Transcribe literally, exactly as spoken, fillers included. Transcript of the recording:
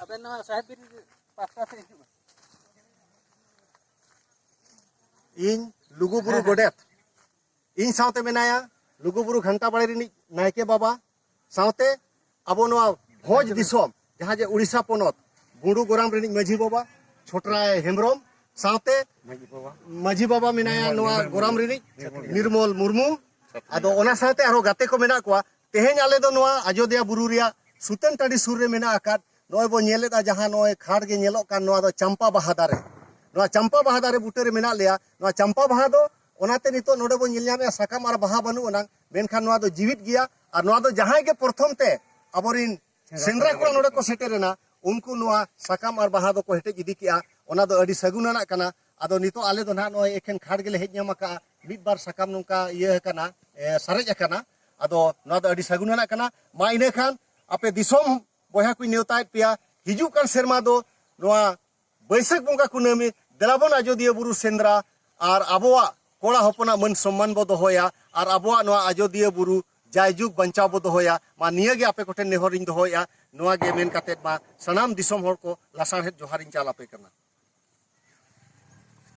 ᱟᱵᱮᱱ ᱱᱚᱣᱟ ᱥᱟᱦᱮᱵ ᱵᱤᱨ ᱯᱟᱥᱴᱟ ᱥᱮᱫ ᱦᱤᱡᱩᱜ ᱢᱮ᱾ ᱤᱧ ᱞᱩᱜᱩ ᱵᱩᱨᱩ ᱜᱚᱰᱮᱛ, ᱤᱧ ᱥᱟᱶᱛᱮ ᱢᱮᱱᱟᱭᱟ ᱞᱩᱜᱩ ᱵᱩᱨᱩ ᱜᱷᱟᱱᱴᱟ ᱵᱟᱲᱮ ᱨᱤᱱᱤᱡ ᱱᱟᱭᱠᱮ ᱵᱟᱵᱟ, ᱥᱟᱶᱛᱮ ᱟᱵᱚ ᱱᱚᱣᱟ ᱵᱷᱚᱸᱡᱽ ᱫᱤᱥᱚᱢ, ᱡᱟᱦᱟᱸ ᱡᱮ ᱩᱲᱤᱥᱥᱟ ᱯᱚᱱᱚᱛ, ᱵᱩᱸᱰᱩ ᱜᱚᱨᱟᱢ ᱨᱤᱱᱤᱡ ᱢᱟᱹᱡᱷᱤ ᱵᱟᱵᱟ ᱪᱷᱚᱴᱨᱟᱭ ᱦᱮᱢᱵᱨᱚᱢ, ᱥᱟᱶᱛᱮ ᱢᱟᱹᱡᱷᱤ ᱵᱟᱵᱟ ᱢᱮᱱᱟᱭᱟ ᱱᱚᱣᱟ ᱜᱚᱨᱟᱢ ᱨᱤᱱᱤᱡ ᱱᱤᱨᱢᱚᱞ ᱢᱩᱨᱢᱩ᱾ ᱟᱫᱚ ᱚᱱᱟ ᱥᱟᱶᱛᱮ ᱟᱨᱦᱚᱸ ᱜᱟᱛᱮ ᱠᱚ ᱢᱮᱱᱟᱜ ᱠᱚᱣᱟ᱾ ᱛᱮᱦᱮᱧ ᱟᱞᱮ ᱫᱚ ᱱᱚᱣᱟ ᱟᱡᱚᱫᱤᱭᱟᱹ ᱵᱩᱨᱩ ᱨᱮᱭᱟᱜ ᱥᱩᱛᱟᱹᱱ ᱴᱟᱺᱰᱤ ᱥᱩᱨ ᱨᱮ ᱢᱮᱱᱟᱜ ᱟᱠᱟᱫ, ᱱᱚᱜᱼᱚᱭ ᱵᱚᱱ ᱧᱮᱞᱮᱫᱼᱟ, ᱡᱟᱦᱟᱸ ᱱᱚᱜᱼᱚᱭ ᱠᱷᱟᱲ ᱜᱮ ᱧᱮᱞᱚᱜ ᱠᱟᱱ, ᱱᱚᱣᱟ ᱫᱚ ᱪᱟᱢᱯᱟ ᱵᱟᱦᱟ ᱫᱟᱨᱮ᱾ ᱱᱚᱣᱟ ᱪᱟᱢᱯᱟ ᱵᱟᱦᱟ ᱫᱟᱨᱮ ᱵᱩᱴᱟᱹ ᱨᱮ ᱢᱮᱱᱟᱜ ᱞᱮᱭᱟ᱾ ᱱᱚᱣᱟ ᱪᱟᱢᱯᱟ ᱵᱟᱦᱟ ᱫᱚ ᱚᱱᱟᱛᱮ ᱱᱤᱛᱚᱜ ᱱᱚᱰᱮ ᱵᱚᱱ ᱧᱮᱞ ᱧᱟᱢᱮᱫᱼᱟ, ᱥᱟᱠᱟᱢ ᱟᱨ ᱵᱟᱦᱟ ᱵᱟᱹᱱᱩᱜ ᱟᱱᱟᱝ, ᱢᱮᱱᱠᱷᱟᱱ ᱱᱚᱣᱟ ᱫᱚ ᱡᱤᱣᱤᱫ ᱜᱮᱭᱟ᱾ ᱟᱨ ᱱᱚᱣᱟ ᱫᱚ ᱡᱟᱦᱟᱸᱭ ᱜᱮ ᱯᱨᱚᱛᱷᱚᱢ ᱛᱮ ᱟᱵᱚᱨᱤᱱ ᱥᱮᱸᱫᱽᱨᱟ ᱠᱚᱲᱟ ᱱᱚᱰᱮ ᱠᱚ ᱥᱮᱴᱮᱨᱮᱱᱟ, ᱩᱱᱠᱩ ᱱᱚᱣᱟ ᱥᱟᱠᱟᱢ ᱟᱨ ᱵᱟᱦᱟ ᱫᱚᱠᱚ ᱦᱮᱴᱮᱡ ᱤᱫᱤ ᱠᱮᱜᱼᱟ᱾ ᱚᱱᱟ ᱫᱚ ᱟᱹᱰᱤ ᱥᱟᱹᱜᱩᱱ ᱟᱱᱟᱜ ᱠᱟᱱᱟ᱾ ᱟᱫᱚ ᱱᱤᱛᱚᱜ ᱟᱞᱮ ᱫᱚ ᱱᱟᱦᱟᱜ ᱱᱚᱜᱼᱚᱭ ᱮᱠᱷᱮᱱ ᱠᱷᱟᱲ ᱜᱮᱞᱮ ᱦᱮᱡ ᱧᱟᱢ ᱟᱠᱟᱜᱼᱟ, ᱢᱤᱫ ᱵᱟᱨ ᱥᱟᱠᱟᱢ ᱱᱚᱝᱠᱟ ᱤᱭᱟᱹ ᱟᱠᱟᱱᱟ, ᱮ, ᱥᱟᱨᱮᱡ ᱟᱠᱟᱱᱟ᱾ ᱟᱫᱚ ᱱᱚᱣᱟ ᱫᱚ ᱟᱹᱰᱤ ᱥᱟᱹᱜᱩᱱ ᱟᱱᱟᱜ ᱠᱟᱱᱟ᱾ ᱢᱟ ᱤᱱᱟᱹ ᱠᱷᱟᱱ ᱟᱯᱮ ᱫᱤᱥᱚᱢ ᱵᱚᱭᱦᱟ ᱠᱚᱧ ᱱᱮᱣᱛᱟᱭᱮᱫ ᱯᱮᱭᱟ, ᱦᱤᱡᱩᱜ ᱠᱟᱱ ᱥᱮᱨᱢᱟ ᱫᱚ ᱱᱚᱣᱟ ᱵᱟᱹᱭᱥᱟᱹᱠᱷ ᱵᱚᱸᱜᱟ ᱠᱩᱱᱟᱹᱢᱤ ᱫᱮᱞᱟᱵᱚᱱ ᱟᱡᱚᱫᱤᱭᱟᱹ ᱵᱩᱨᱩ ᱥᱮᱸᱫᱽᱨᱟ ᱟᱨ ᱟᱵᱚᱣᱟᱜ ᱠᱚᱲᱟ ᱦᱚᱯᱚᱱᱟᱜ ᱢᱟᱹᱱ ᱥᱚᱢᱢᱟᱱ ᱵᱚ ᱫᱚᱦᱚᱭᱟ ᱟᱨ ᱟᱵᱚᱣᱟᱜ ᱱᱚᱣᱟ ᱟᱡᱚᱫᱤᱭᱟᱹ ᱵᱩᱨᱩ ᱡᱟᱭᱡᱩᱜᱽ ᱵᱟᱧᱪᱟᱣ ᱵᱚ ᱫᱚᱦᱚᱭᱟ᱾ ᱢᱟ ᱱᱤᱭᱟᱹ ᱜᱮ ᱟᱯᱮ ᱠᱚᱴᱷᱮᱱ ᱱᱮᱦᱚᱨᱤᱧ ᱫᱚᱦᱚᱭᱮᱫᱼᱟ᱾ ᱱᱚᱣᱟ ᱜᱮ ᱢᱮᱱ ᱠᱟᱛᱮᱫ ᱢᱟ ᱥᱟᱱᱟᱢ ᱫᱤᱥᱚᱢ ᱦᱚᱲ ᱠᱚ ᱞᱟᱥᱟᱲᱦᱮᱫ ᱡᱚᱦᱟᱨᱤᱧ ᱪᱟᱞ ᱟᱯᱮ ᱠᱟᱱᱟ᱾